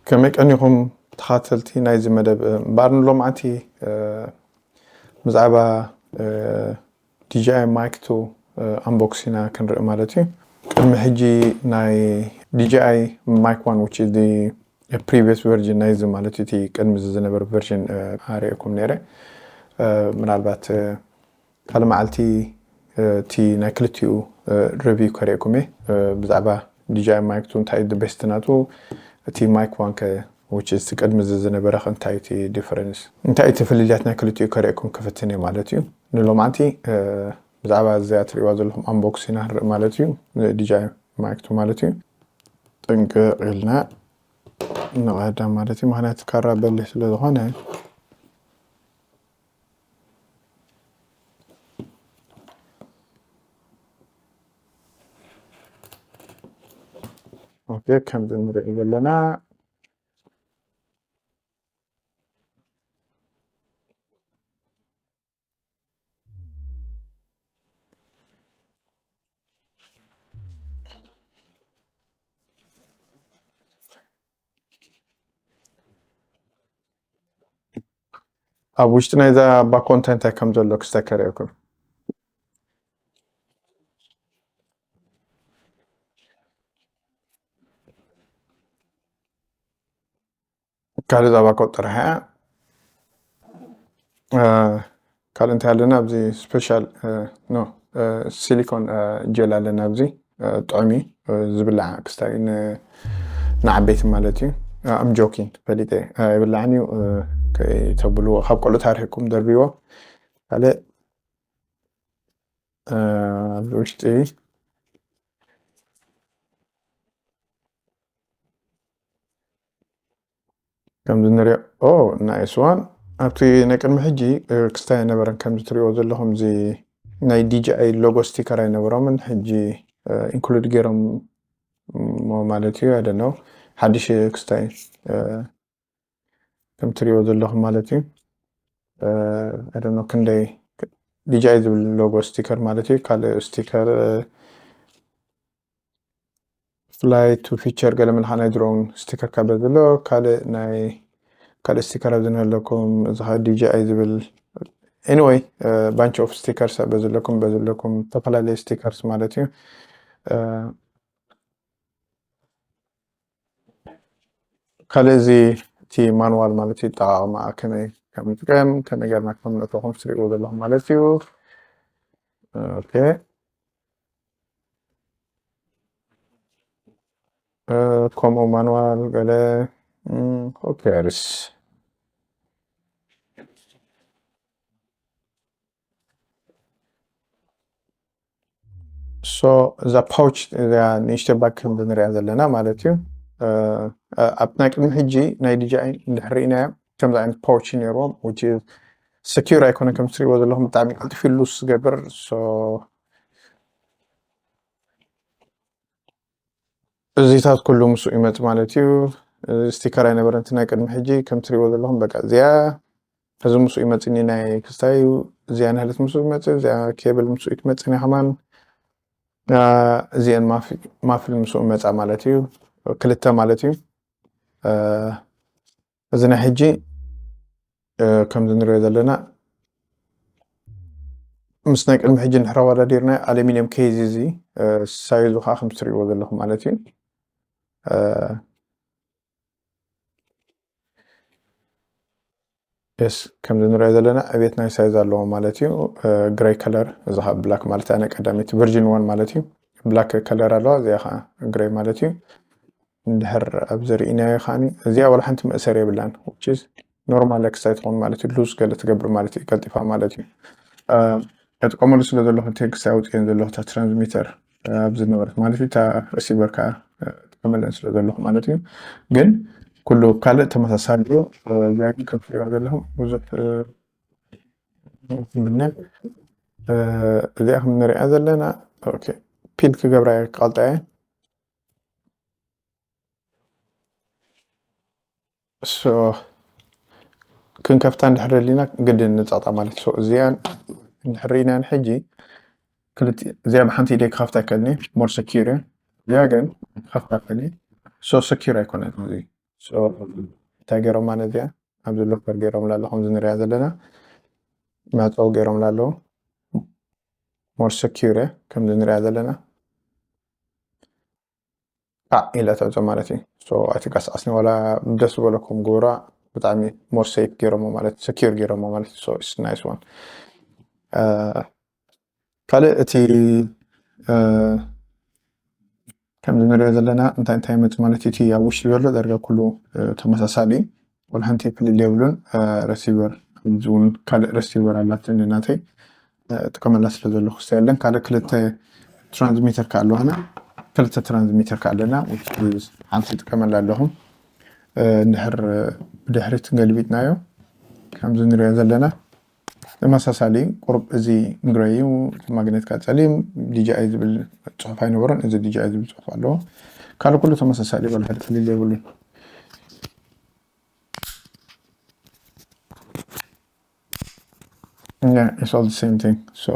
ከመይ ቀኒኹም ተኻተልቲ ናይዚ መደብ? እምበኣር ንሎማዓንቲ ብዛዕባ ዲጂኣይ ማይክ ቱ ኣምቦክስ ኢና ክንርኢ ማለት እዩ። ቅድሚ ሕጂ ናይ ዲጂኣይ ማይክ ዋን which is the previous version ናይዚ ማለት እቲ ቅድሚ ዝነበረ ቨርዥን ኣርእየኩም ነይረ። ምናልባት ካልእ መዓልቲ እቲ ናይ ክልቲኡ ሪቪው ከርእየኩም እየ። ብዛዕባ ዲጂኣይ ማይክ ቱ እንታይ እዩ ቤስት ናቱ፣ እቲ ማይክ ዋን ከ which is ቅድሚ እዚ ዝነበረ ከ እንታይ እቲ ዲፈረንስ እንታይ እቲ ፍልልያት ናይ ክልቲኡ ከርእየኩም ክፍትን እየ ማለት እዩ። ንሎማዓንቲ ብዛዕባ እዚኣ ትርእይዋ ዘለኹም ኣምቦክስ ኢና ንርኢ ማለት እዩ። ዲጂኣይ ማይክ ቱ ማለት እዩ። ጥንቅቕ ኢልና ንቐዳም ማለት እዩ። ምክንያቱ ካራ በሊሕ ስለ ዝኾነ ኦኬ፣ ከምዚ ንርኢ ዘለና ኣብ ውሽጢ ናይዛ ባኮ እንታይ እንታይ ከም ዘሎ ክስተ ከርእየኩም። ካልእ እዛ ባኮ ጥራሕ እያ። ካልእ እንታይ ኣለና ኣብዚ? ስፔሻል ኖ፣ ሲሊኮን ጀል ኣለና ኣብዚ። ጥዑም እዩ፣ ዝብላዕ ክስታይ ንዓበይቲ ማለት እዩ። ኣም ጆኪን ፈሊጠ፣ ይብላዕን እዩ። ከይተብልዎ፣ ካብ ቆልዑ ታሪክኩም ደርብዎ። ካልእ ኣብዚ ውሽጢ ከምዚ ንሪኦ ናይስ ዋን ኣብቲ ናይ ቅድሚ ሕጂ ክስታይ ኣይነበረን። ከምዚ ትሪእዎ ዘለኹም እዚ ናይ ዲጂኣይ ሎጎ ስቲከር ኣይነበሮምን። ሕጂ ኢንክሉድ ገይሮም ማለት እዩ። ኣደነው ሓድሽ ክስታይ ከም ትሪእዎ ዘለኹም ማለት እዩ። ኣደነው ክንደይ ዲጂኣይ ዝብል ሎጎ ስቲከር ማለት እዩ። ካልእ ስቲከር ፍላይ ቱ ፊቸር ገለ ምልካ ናይ ድሮን ስቲከር ካብ በዚ ኣሎ። ካልእ ናይ ካልእ ስቲከር ኣብዚ ንህለኩም እዚ ዲጂኣይ ዝብል ኤኒወይ ባንች ኦፍ ስቲከርስ በዚ ኣለኩም በዚ ኣለኩም ዝተፈላለዩ ስቲከርስ ማለት እዩ። ካልእ እዚ እቲ ማንዋል ማለት እዩ ኣጠቃቅማ ከመይ ከምንጥቀም ከመይ ገርና ከምንእቶ ከም ትሪእዎ ዘለኹም ማለት እዩ። ኦኬ ከምኡ ማንዋል ገለ ኦኬርስ ሶ እዛ ፓውች እዚኣ ንእሽተ ባግ ከም ንሪኣ ዘለና ማለት እዩ። ኣብ ናይ ቅድሚ ሕጂ ናይ ዲጂኣይ እንድሕር ርኢናዮ ከምዚ ዓይነት ፓውች ነይርዎም ሰኪር ኣይኮነ ከም ትሪእዎ ዘለኹም ብጣዕሚ ቀልጢፉ ሉስ ዝገብር እዚታት ኩሉ ምስኡ ይመፅ ማለት እዩ። ስቲከር ኣይነበረን እቲ ናይ ቅድሚ ሕጂ ከም ትሪእዎ ዘለኹም በቃ እዚኣ እዚ ምስኡ ይመፅኒ ናይ ክስታይ እዚኣ ናህለት ምስኡ ይመፅ እዚኣ ኬብል ምስኡ ይትመፅኒ ከማን እዚአን ማፍል ምስኡ መፃ ማለት እዩ። ክልተ ማለት እዩ። እዚ ናይ ሕጂ ከምዚ ንሪኦ ዘለና ምስ ናይ ቅድሚ ሕጂ እንድሕር ኣወዳዲርና ኣሉሚኒየም ኬዝ እዚ ሳይዙ ከዓ ከም ትሪእዎ ዘለኹም ማለት እዩ። የስ ከምዚ ንሪኦ ዘለና ዕቤት ናይ ሳይዝ ኣለዎ ማለት እዩ። ግሬይ ከለር እዚ ከዓ ብላክ ማለት እያ ናይ ቀዳመይቲ ቨርዥን ዋን ማለት እዩ። ብላክ ከለር ኣለዋ እዚኣ ከዓ ግሬይ ማለት እዩ። እንድሕር ኣብ ዘርእናዮ ከዓ እዚኣ ዋላ ሓንቲ መእሰር የብላን። ኖርማል ክስታይ ትኾን ማለት እዩ። ሉዝ ገለ ትገብር ማለት እዩ ቀልጢፋ ማለት እዩ። እጥቀመሉ ስለ ዘለኹ እቲ ክስታይ ኣውፅኤን ዘለኹ እታ ትራንስሚተር ኣብ ዝነበረት ማለት እዩ እታ ሪሲቨር ከዓ እጥቀመለን ስለ ዘለኹ ማለት እዩ። ግን ኩሉ ካልእ ተመሳሳሊ እዩ። እዚኣ ግን ከም ትሪእዋ ዘለኹም ብዙሕ ምነ እዚኣ ከም ንሪኣ ዘለና ፒል ክገብራ እየ ክቐልጣ እየ። ክንከፍታ እንድሕር ደሊና ግድን ንፀቕጣ ማለት ሶ እዚኣን እንድሕር ርኢና ንሕጂ እዚኣ ብሓንቲ ኢደይ ክኸፍታ ይከልኒ ሞር ሰኪር እያ። እዚኣ ግን ክኸፍታ ይከልኒ ሶ ሰኪር ኣይኮነትን። እዚ እንታይ ገይሮማ ነዚኣ ኣብዚ ሎከር ገይሮምላ ኣለኹም ዝንሪያ ዘለና መዕፀዊ ገይሮምላ ኣለዉ more secure ከምዚ ንሪኣ ዘለና ጣዕ ኢለ ተዕፆ ማለት እዩ። ኣቲ ቀስዓስኒ ዋላ ደስ ዝበለኩም ግብራ ብጣዕሚ more safe ገይሮሞ ማለት secure ገይሮሞ ማለት so it's nice one። ካልእ እቲ ከምዚ ንሪኦ ዘለና እንታይ እንታይ መፅ ማለት እቲ ኣብ ውሽጢ ዘሎ ዳርጋ ኩሉ ተመሳሳሊ ወላ ሓንቲ ፍልል የብሉን። ረሲቨር እውን ካልእ ረሲቨር ኣላትኒ ናተይ ጥቀመላ ስለ ዘለኹ ስተየለን ካልእ ክልተ ትራንስሚተር ከ ኣለዋና ክልተ ትራንስሚተር ከ ኣለና ሓንቲ ጥቀመላ ኣለኹ። እንድሕር ብድሕሪት ገልቢጥናዮ ከምዚ ንሪኦ ዘለና ተመሳሳሊ ቁሩብ እዚ ግረይ እዩ። ማግኔት ካ ጸሊም ዲጂኣይ ዝብል ጽሑፍ ኣይነበሮን። እዚ ዲጂኣይ ዝብል ጽሑፍ ኣለዎ። ካልእ ኩሉ ተመሳሳሊ ወላ ሓደ ፍልልይ የብሉን። Yeah, it's all the same thing. So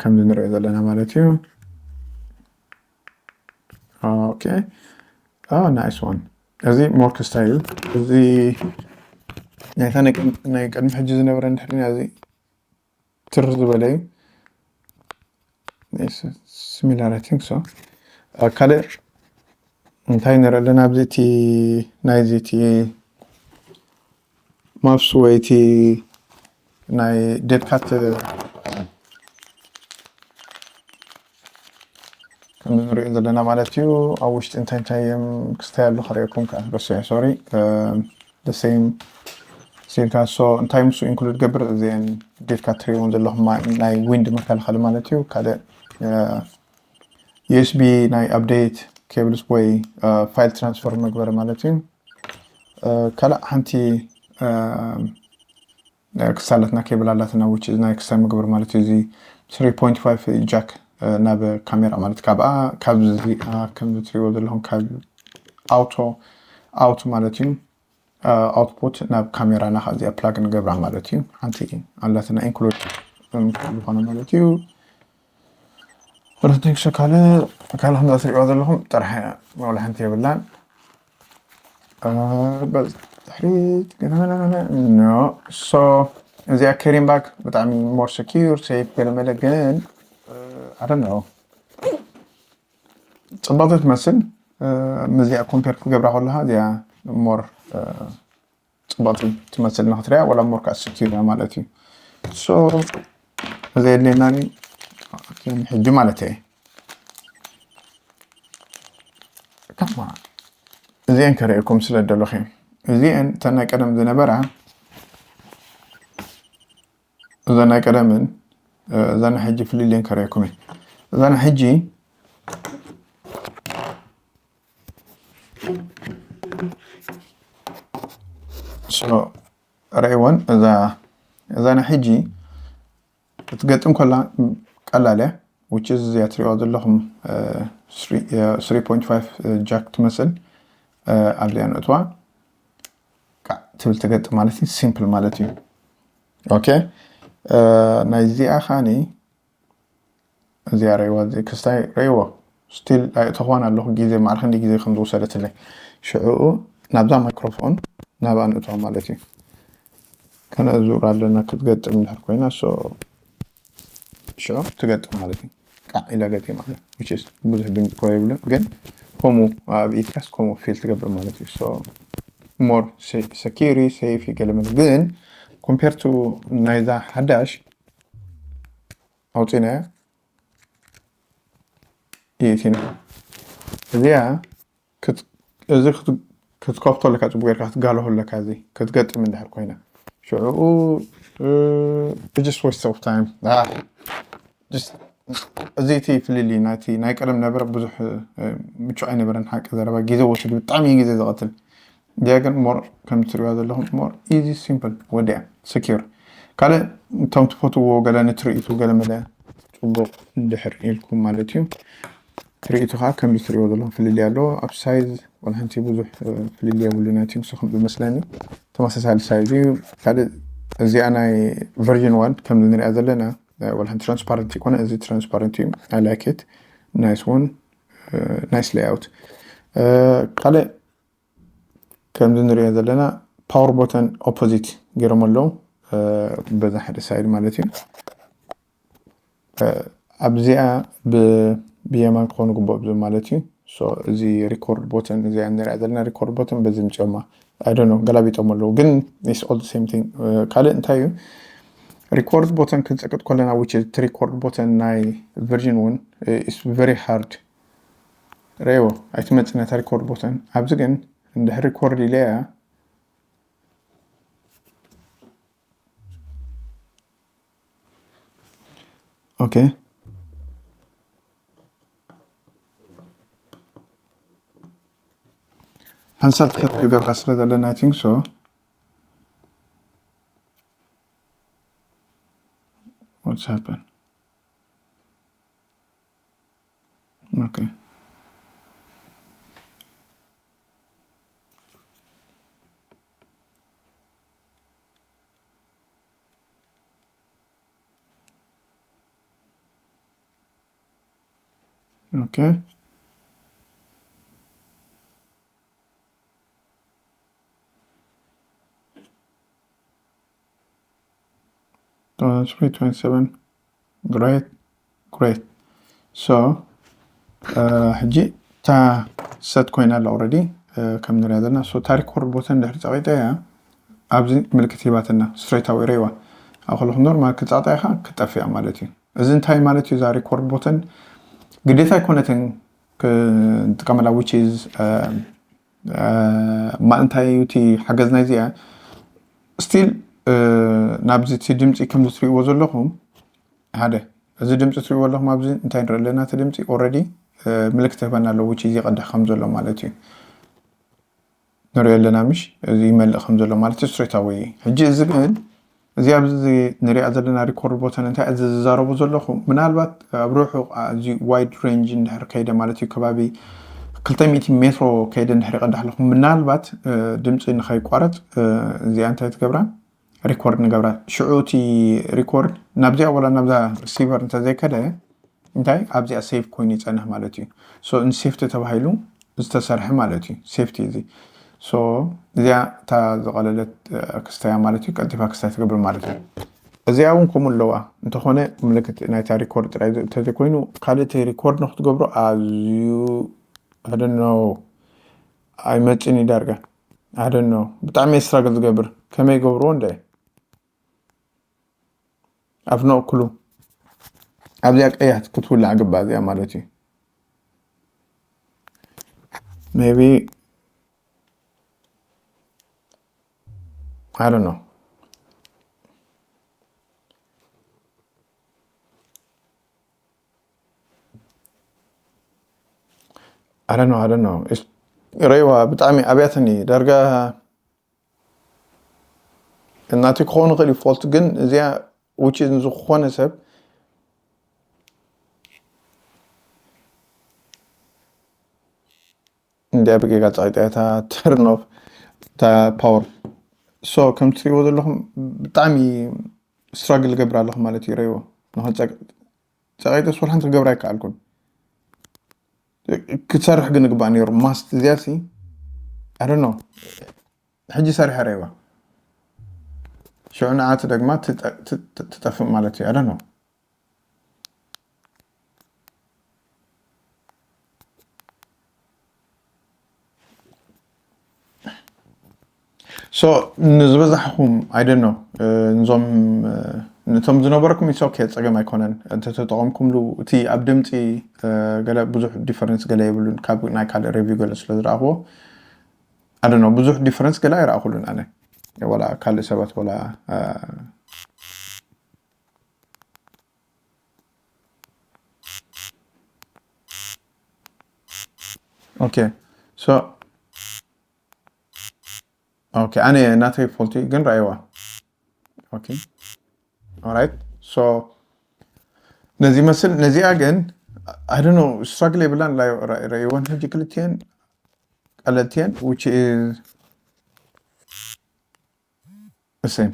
ከምዚ ንሪኦ ዘለና ማለት እዩ። Okay. Oh, nice one. እዚ ሞርክ ስታይል እዚ ናይታ ናይ ቅድሚ ሕጂ ዝነበረ እንድሕር እዚ ትር ዝበለ እዩ። Similar, I think so. ካልእ እንታይ ንርኢ ኣለና ኣብዚ እቲ ናይዚ እቲ ማውስ ወይ እቲ ናይ ዴድካት ከም ንሪኦ ዘለና ማለት እዩ። ኣብ ውሽጢ እንታይ እንታይ እዮም ክስታይ ኣሎ ከርእየኩም ከዓ ረሲዐ ሶሪ ደሴም ሲልካ ሶ እንታይ ምስ ኢንክሉድ ገብር እዚአን ዴድካ ትሪእዎም ዘለኹም ናይ ዊንድ መከላኸሊ ማለት እዩ። ካልእ ዩኤስቢ ናይ ኣፕዴት ኬብልስ ወይ ፋይል ትራንስፈር መግበሪ ማለት እዩ። ካልእ ሓንቲ ክሳለትና ኬብል ኣላትና ውጭ ናይ ክሳይ መግበር ማለት እዩ። እዚ ትሪ ፖይንት ፋይቭ ጃክ ናብ ካሜራ ማለት ካብኣ ካብዚ ከምዚ ትሪእዎ ዘለኹም ካብ ኣውቶ ኣውት ማለት እዩ። ኣውትፑት ናብ ካሜራና ካብዚኣ ፕላግ ንገብራ ማለት እዩ። ሓንቲ ኣላትና ኢንክሉድ ዝኾነ ማለት እዩ። ሮቲንግ ሸካለ ካልእ ከምዛ ትሪእዋ ዘለኹም ጥራሕ ዋላ ሓንቲ የብላን። ድሕሪት ኖ ሶ እዚኣ ኬሪንባክ ብጣዕሚ ሞር ሰኪር ሴፍ ገለመለ ግን ኣደ ነው ጽባተ ትመስል። ምዚኣ ኮምፔር ክገብራ ከለካ እዚኣ ሞር ጽባተ ትመስል ንክትሪያ ወላ ሞር ከዓ ሰኪር ማለት እዩ። ሶ እዚ የድልየናኒ ሕጂ ማለት እየ ከማ እዚአን ከርእየኩም ስለ ደለኹ እዚአን እተን ናይ ቀደም ዝነበራ እዛ ናይ ቀደምን እዛ ናይ ሕጂ ፍልልየን ከርእየኩም እየ። እዛ ናይ ሕጂ ረእይወን እዛ ናይ ሕጂ ክትገጥም ከላ ቀላል እያ። ውጭ እዚኣ ትሪእዋ ዘለኹም ትሪ ፖይንት ፋይቭ ጃክ ትመስል ኣብዚኣ ንእትዋ ትብል ትገጥም ማለት እዩ። ሲምፕል ማለት እዩ። ኦኬ ናይዚኣ ኻኒ እዚኣ ረይዋ ክስታይ ረይዎ ስቲል ኣይእተኽዋን ኣለኹ ግዜ ማዕረ ክንዲ ግዜ ከም ዝወሰደትለይ ሽዕኡ ናብዛ ማይክሮፎን ናብኣ ንእትዋ ማለት እዩ። ከነእዙር ኣለና ክትገጥም እንድሕር ኮይና ሽዑ ትገጥም ማለት እዩ። ቃዕ ኢላ ገጢማ ኣላ። ብዙሕ ድምፂ እኮ የብሉን ግን ከምኡ ኣብ ኢድካስ ከምኡ ፊል ትገብር ማለት እዩ። ሞር ሰኪሪ ሴፍ ይገለመል ግን ኮምፔር ቱ ናይዛ ሓዳሽ ኣውፂናያ ይእቲና እዚኣ እዚ ክትከፍቶ ኣለካ ፅቡቅ ጌርካ ክትጋለሆ ኣለካ እዚ ክትገጥም እንድሕር ኮይና ሽዕኡ just waste of time። እዚ እቲ ፍልልይ ናይቲ ናይ ቀደም ነበረ ብዙሕ ምቹ ኣይነበረን ሓቂ ዘረባ ግዜ ወሲዱ ብጣዕሚ እዩ ግዜ ዝቐትል። እዚኣ ግን ሞር ከም ትሪእዋ ዘለኹም ሞር ኢዚ ሲምፕል ወዲያ ሰኪር ካልእ እቶም ትፈትዎ ገለ ንትርኢቱ ገለ መለ ፅቡቅ እንድሕር ኢልኩም ማለት እዩ። ትርኢቱ ከዓ ከምዚ ትሪእዎ ዘለኹም ፍልልይ ኣለዎ ኣብ ሳይዝ ወላ ሓንቲ ብዙሕ ፍልልይ የብሉን ኣይ ቲንክ ንስኹም ዝመስለኒ ተመሳሳሊ ሳይዝ እዩ። ካልእ እዚኣ ናይ ቨርዥን ዋን ከምዚ ንሪኣ ዘለና ወላ ሓንቲ ትራንስፓረንት ይኮነ እዚ ትራንስፓረንት እዩ። I like it nice one nice layout። ካልእ ከምዚ ንሪኦ ዘለና power button opposite ገይሮም ኣለዉ በዛ ሓደ side ማለት እዩ። ኣብዚኣ ብየማን ክኾኑ ግበኦም ዞም ማለት እዩ። እዚ record button እዚኣ ንሪኣ ዘለና record button በዚ ምፅኦማ ኣይደኖ ገላቢጦም ኣለዉ ግን it's all the same thing። ካልእ እንታይ እዩ record button ክንፀቅጥ ከለና which is record button ናይ version one is very hard። ረይዎ ኣይትመፅእ ነታ record button ኣብዚ ግን እንድሕር record ኢለያ okay ሓንሳብ ትከት ገርካ ስለ ዘለና I think so። What's happened? Okay. Okay. Twenty-seven. Great. Great. So ሕጂ እታ set ኮይና ኣላ already ከም ንሪኣ ዘለና so እታ record button ድሕሪ ፀቂጠ እያ ኣብዚ ምልክት ሂባትና straight away ረይዋ ኣብ ከለኹም normal ክፃጣ ኢኻ ክጠፍያ ማለት እዩ። እዚ እንታይ ማለት እዩ እዛ record button ግዴታ ኣይኮነትን ክንጥቀመላ which is እማ እንታይ እዩ እቲ ሓገዝ ናይዚኣ still ናብዚ እቲ ድምፂ ከምዚ ትሪእዎ ዘለኹም ሓደ እዚ ድምፂ ትሪእዎ ኣለኹም ኣብዚ እንታይ ንርኢ ኣለና እቲ ድምፂ already ምልክት ህበና ኣሎ which is ይቐድሕ ከም ዘሎ ማለት እዩ። ንሪኦ ኣለና ምሽ እዚ ይመልእ ከም ዘሎ ማለት እዩ straight away። ሕጂ እዚ ግን እዚ ኣብዚ ንሪኣ ዘለና record button እንታይ እዚ ዝዛረቡ ዘለኹ ምናልባት ኣብ ርሑቕ እዚ wide range እንድሕር ከይደ ማለት እዩ ከባቢ ክልተ ሚእቲ ሜትሮ ከይደ እንድሕር ይቐዳሕ ኣለኹ ምናልባት ድምፂ ንኸይቋረፅ እዚኣ እንታይ ትገብራ record ንገብራ ሽዑ እቲ record ናብዚኣ ወላ ናብዛ receiver እንተዘይከደ እንታይ ኣብዚኣ save ኮይኑ ይፀንሕ ማለት እዩ። So ን safety ተባሂሉ ዝተሰርሐ ማለት እዩ safety እዚ so እዚኣ እታ ዝቐለለት ክስተያ ማለት እዩ ቀልጢፋ ክስታይ ትገብር ማለት እዩ። እዚኣ እውን ከምኡ ኣለዋ እንተኾነ ምልክት ናይታ record ጥራይ እንተዘይኮይኑ ካልእ እቲ record ንክትገብሮ ኣዝዩ I don't know ኣይመፅን እዩ ዳርጋ I don't know ብጣዕሚ እየ struggle ዝገብር ከመይ ይገብርዎ እንደ ኣብ ነእክሉ ኣብዚኣ ቀያሕ ክትውላዕ ግባእ እዚኣ ማለት እዩ maybe I don't know I don't know I don't know ረይዋ ብጣዕሚ ኣብያትኒ ዳርጋ እናቲ ክኸውን ይኽእል እዩ fault ግን እዚኣ which is ዝኾነ ሰብ እንዲያ ብጌጋ ፀቂጣ እታ turn off እታ power so ከም ትሪእዎ ዘለኹም ብጣዕሚ struggle ገብር ኣለኹ ማለት እዩ ረይዎ ንኸፀቂጠ ስወል ሓንቲ ክገብር ኣይከኣልኩን ክትሰርሕ ግን ግባእ ነይሩ must እዚኣ ሲ I don't know ሕጂ ሰሪሐ ረይዋ ሽዑ ንዓ ትደግማ ትጠፍእ ማለት እዩ I don't know so ንዝበዛሕኹም I don't know ንዞም ንቶም ዝነበረኩም it's okay ፀገም ኣይኮነን እንተተጠቐምኩምሉ እቲ ኣብ ድምፂ ገለ ብዙሕ difference ገለ የብሉን ካብ ናይ ካልእ review ገለ ስለ ዝረኣኽዎ I don't know ብዙሕ difference ገለ ኣይረኣኹሉን ኣነ ወላ ካልእ ሰባት ወላ okay so okay ኣነ ናተይ fault እዩ ግን ረኣይዋ okay alright so ነዚ ይመስል ነዚኣ ግን I don't know struggle የብላን ረእይወን ሕጂ ክልቲኤን ቀለልቲኤን which is the same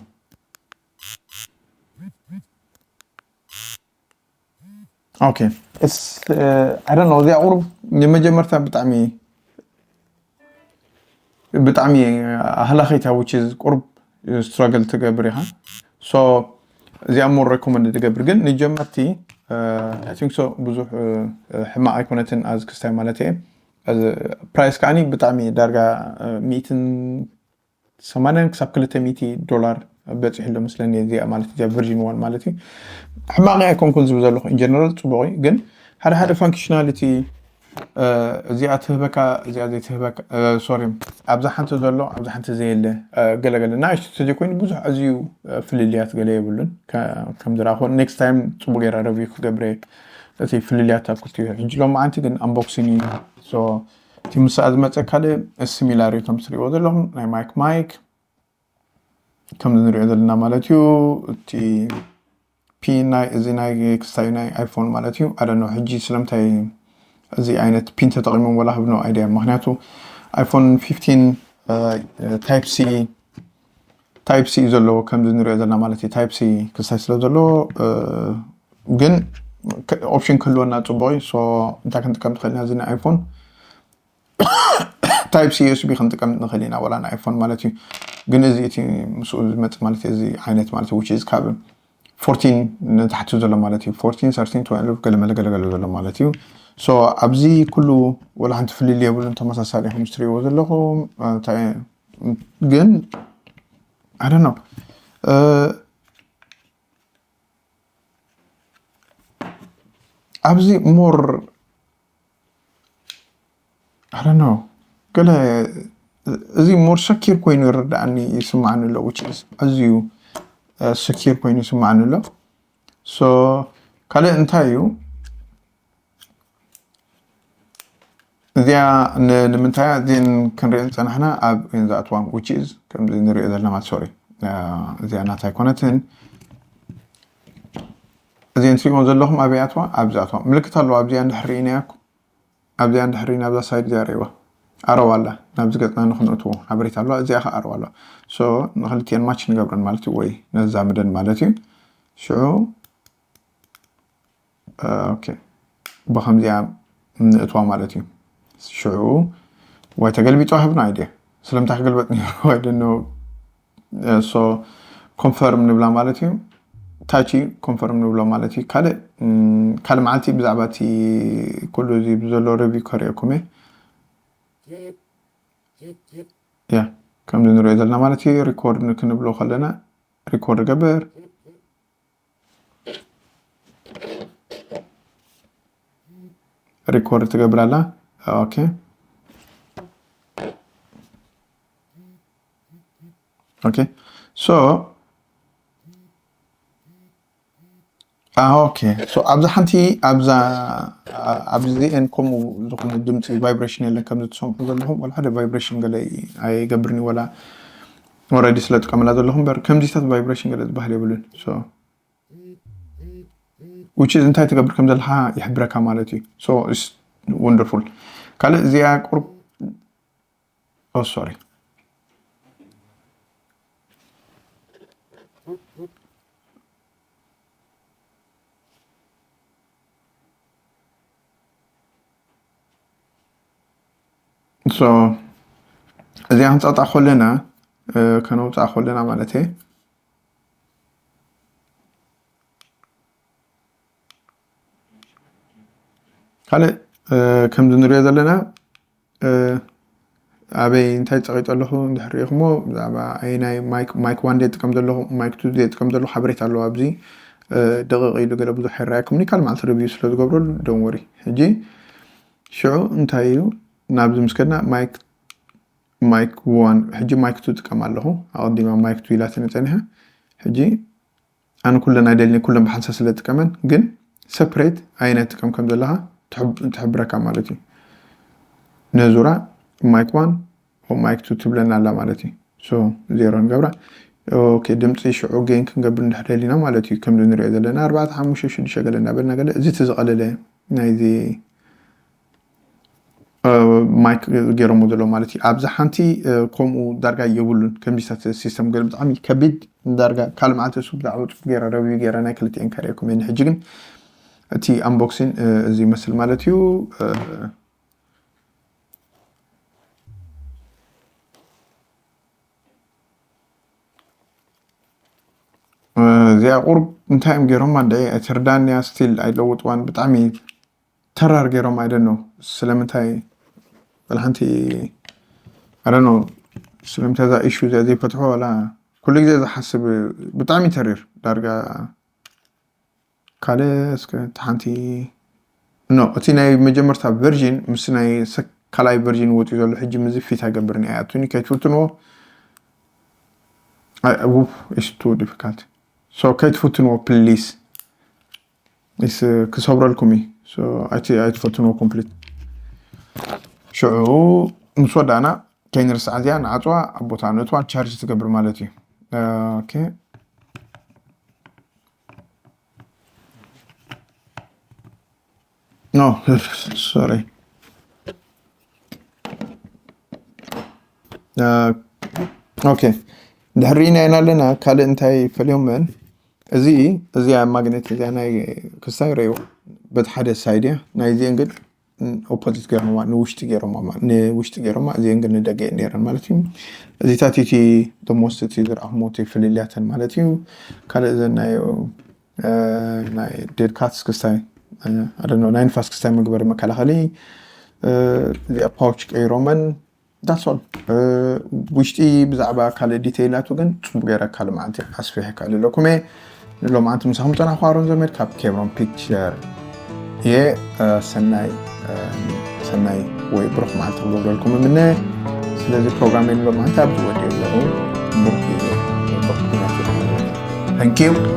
okay I don't know እዚኣ ቁሩብ ንመጀመርታ ብጣዕሚ ብጣዕሚ ኣህላኺት እያ፣ which is ቁሩብ struggle ትገብር ኢኻ። So እዚኣ more recommend ትገብር፣ ግን ንጀመርቲ I think so ብዙሕ ሕማቕ ኣይኮነትን። ኣዝ ክስታይ ማለት እየ፣ ፕራይስ ከዓኒ ብጣዕሚ ዳርጋ ሚእትን ሰማንያን ክሳብ ክልተ ሚእቲ ዶላር በፂሑ ኣሎ መስለኒ፣ እዚኣ ማለት እዚኣ ቨርዥን ዋን ማለት እዩ። ሕማቕ ኣይኮንኩን ዝብል ዘለኹ፣ in general ፅቡቕ እዩ፣ ግን ሓደ ሓደ functionality እዚኣ ትህበካ፣ እዚኣ ዘይትህበካ፣ ሶሪ፣ ኣብዛ ሓንቲ ዘሎ ኣብዛ ሓንቲ ዘየለ፣ ገለገለ ንእሽቶ ተዘይኮይኑ ብዙሕ ኣዝዩ ፍልልያት ገለ የብሉን። ከም ዝረኣኹ ኔክስት ታይም ፅቡቅ ገይረ ረቪው ክገብረ እቲ ፍልልያት ኣብ ክልቲኡ። ሕጂ ሎም መዓንቲ ግን ኣምቦክሲንግ እዩ። እቲ ምስኣ ዝመፀ ካልእ ሲሚላር እዩ፣ ከም ትሪእዎ ዘለኹም ናይ ማይክ ማይክ ከም ንሪኦ ዘለና ማለት እዩ። እቲ ፒን ናይ እዚ ናይ ክስታዩ ናይ ኣይፎን ማለት እዩ። ኣደኖ ሕጂ ስለምንታይ እዚ ዓይነት ፒን ተጠቂሞም ወላ have no idea። ምክንያቱ ኣይፎን ፊፍቲን ታይፕ ሲ ታይፕ ሲ እዩ ዘለዎ ከምዚ ንሪኦ ዘለና ማለት እዩ። ታይፕ ሲ ክስታይ ስለ ዘለዎ ግን ኦፕሽን ክህልወና ፅቡቅ እዩ። So እንታይ ክንጥቀም ትኽእል ኢና? እዚ ናይ ኣይፎን ታይፕ ሲ ዩኤስቢ ክንጥቀም ንኽእል ኢና፣ ወላ ናይ ኣይፎን ማለት እዩ። ግን እዚ እቲ ምስኡ ዝመፅ ማለት እዩ፣ እዚ ዓይነት ማለት እዩ፣ which is ካብ ፎርቲን ንታሕቲ ዘሎ ማለት እዩ። ፎርቲን፣ ሰርቲን፣ ትዌልቭ ገለ መለ ገለ ገለ ዘሎ ማለት እዩ። So ኣብዚ ኩሉ ወላ ሓንቲ ፍልልይ የብሉን፣ ተመሳሳሊ ከም ትሪእዎ ዘለኹም። ግን I don't know ኣብዚ more I don't know ገለ እዚ more ሰኪር ኮይኑ ይረዳእኒ፣ ይስማዓኒ ኣሎ፣ which is ኣዝዩ ሰኪር ኮይኑ ይስማዓኒ ኣሎ። So ካልእ እንታይ እዩ እዚኣ ን- ንምንታይ እዚን ክንሪኦ ዝፀናሕና ኣብ ዝኣትዋ which is ከምዚ ንሪኦ ዘለና ማለት ሶሪ እዚኣ ናታ ኣይኮነትን። እዚን ትሪእዎ ዘለኹም ኣበይ ኣትዋ? ኣብዚ ኣትዋ ምልክት ኣለዋ። ኣብዚኣ እንድሕር ርኢናያ እኮ ኣብዚኣ እንድሕር ርኢና ኣብዛ ሳይድ እዚኣ ርእይዋ ኣረዋ ኣላ። ናብዚ ገፅና ንክንእትዎ ሓበሬታ ኣለዋ። እዚኣ ከዓ ኣረዋ ኣለዋ። So ንክልቲኤን ማች ንገብረን ማለት እዩ ወይ ነዛምደን ማለት እዩ። ሽዑ ኦኬ ብከምዚኣ ንእትዋ ማለት እዩ። ሽዑ ወይ ተገልቢጡ ሃብና ኣይድየ ስለምንታይ ክገልበጥ ነይሩ I don't know። So ኮንፈርም ንብላ ማለት እዩ። ታች ኮንፈርም ንብሎ ማለት እዩ። ካልእ ካልእ መዓልቲ ብዛዕባ እቲ ኩሉ እዚ ብዘሎ ሪቪው ከርእየኩም እየ። ያ ከምዚ ንሪኦ ዘለና ማለት እዩ። ሪኮርድ ክንብሎ ከለና ሪኮርድ ገብር ሪኮርድ ትገብር ኣላ። ኦኬ ኦኬ ሶ ኦኬ ሶ ኣብዛ ሓንቲ ኣብዛ ኣብዚኤን ከምኡ ዝኾነ ድምፂ ቫይብሬሽን የለን። ከምዚ ትሰምዑ ዘለኹም ወላ ሓደ ቫይብሬሽን ገለ ኣይገብርኒ ወላ ኦረዲ ስለ ጥቀመላ ዘለኹ እምበር ከምዚታት ቫይብሬሽን ገለ ዝበሃል የብሉን። So which is እንታይ ትገብር ከም ዘለካ ይሕብረካ ማለት እዩ። So it's wonderful። ካልእ እዚኣ ቁርብ oh sorry so እዚኣ ክንፃጣ ከለና ከነውፃኣ ከለና ማለት እየ ካልእ ከምዚ ንሪኦ ዘለና ኣበይ እንታይ ፀቂጠ ኣለኹ እንድሕር ሪኢኹሞ ብዛዕባ ኣየናይ ማይክ ዋን ደ ጥቀም ዘለኹ ማይክ ቱ ደ ጥቀም ዘለኹ ሓበሬታ ኣለዎ ኣብዚ ደቂቕ ኢሉ ገለ ብዙሕ ኣይረኣየኩም ካልእ መዓልቲ ሪቪው ስለ ዝገብረሉ ደንወሪ ሕጂ ሽዑ እንታይ እዩ ናብዚ ምስ ከድና ማይክ ማይክ ዋን ሕጂ ማይክ ቱ ጥቀም ኣለኹ ኣቐዲማ ማይክ ቱ ኢላትኒ ፀኒሓ ሕጂ ኣነ ኩለን ኣይደልኒ ኩለን ብሓንሳ ስለ ጥቀመን ግን ሰፕሬት ኣየናይ ጥቀም ከም ዘለካ ትሕብረካ ማለት እዩ ነዙራ ማይክ ዋን ማይክ ቱ ትብለና ኣላ ማለት እዩ ዜሮ ንገብራ ድምፂ ሽዑ ጌን ክንገብር እንድሕር ደሊና ማለት እዩ ከምዚ ንሪኦ ዘለና ኣርባዕተ ሓሙሽተ ሽዱሽተ ገለ እናበልና ገለ እዚ እቲ ዝቐለለ ናይዚ ማይክ ገይሮሞ ዘሎ ማለት እዩ ኣብዚ ሓንቲ ከምኡ ዳርጋ የብሉን ከምዚታት ሲስተም ገለ ብጣዕሚ ከቢድ ዳርጋ ካልእ መዓልቲ እሱ ብዛዕባ ፅፍ ገይረ ረቪው ገይረ ናይ ክልቲኤን ከርእየኩም እየ ሕጂ ግን እቲ ኣምቦክሲን እዚ ይመስል ማለት እዩ እዚኣ ቁርብ እንታይ እዮም ገይሮማ እንደ ኣይተርዳንያ ስቲል ኣይለውጥዋን ብጣዕሚ ተራር ገይሮም ኣይደኖ ስለምንታይ በልሓንቲ ኣደኖ ስለምንታይ እዛ ኢሹ እዚኣ ዘይፈትሖ ወላ ኩሉ ግዜ ዝሓስብ ብጣዕሚ ተሪር ዳርጋ ካልእ እስከ እቲ ሓንቲ ኖ እቲ ናይ መጀመርታ ቨርዥን ምስ ናይ ካልኣይ ቨርዥን ወፂኡ ዘሎ ሕጂ ምዚ ፊት ኣይገብርን እያ ኣቱኒ ከይትፍትንዎ is too difficult so ከይትፍትንዎ ፕሊስ ክሰብረልኩም እዩ ኣይትፈትንዎ ኮምፕሊት ሽዑ ምስ ወዳእና ከይንርስዓ እዚኣ ንዓፅዋ ኣብ ቦታ ነትዋ ቻርጅ ትገብር ማለት እዩ ኖ ሶሪ ኦኬ ድሕሪና ኢና ኣለና ካልእ እንታይ ፈልዮመን እዚ እዚኣ ማግኔት እዚኣ ናይ ክስታይ ረእይዎ በቲ ሓደ ሳይድ እያ ናይዚአን ግን ኦፖዚት ገይሮማ ንውሽጢ ገይሮማ ንውሽጢ ገይሮማ እዚአን ግን ንደገ እየን ነይረን ማለት እዩ እዚታት እቲ ደሞስት እቲ ዝረኣኹሞ እቲ ፍልልያተን ማለት እዩ ካልእ እዘን ናይ ናይ ዴድ ካትስ ክስታይ ኣደኖ ናይ ንፋስ ክስታይ ምግበሪ መከላኸሊ እዚኣ ፓውች ቀይሮመን that's all ውሽጢ ብዛዕባ ካልእ ዲቴይላቱ ግን ፅቡቅ ገይረ ካልእ መዓልቲ ኣስፊሐ ካልእ ኣለኩም እየ ንሎማዓንቲ ምሳኹም ፀናኹ ኣሮን ዘመድ ካብ ኬብሮን ፒክቸር እየ ሰናይ ሰናይ ወይ ብሩክ መዓልቲ ክገብረልኩም እምነ ስለዚ ፕሮግራም ንሎማዓንቲ ኣብዚ ወዲ ኣለኹ ብሩክ ግዜ Thank you.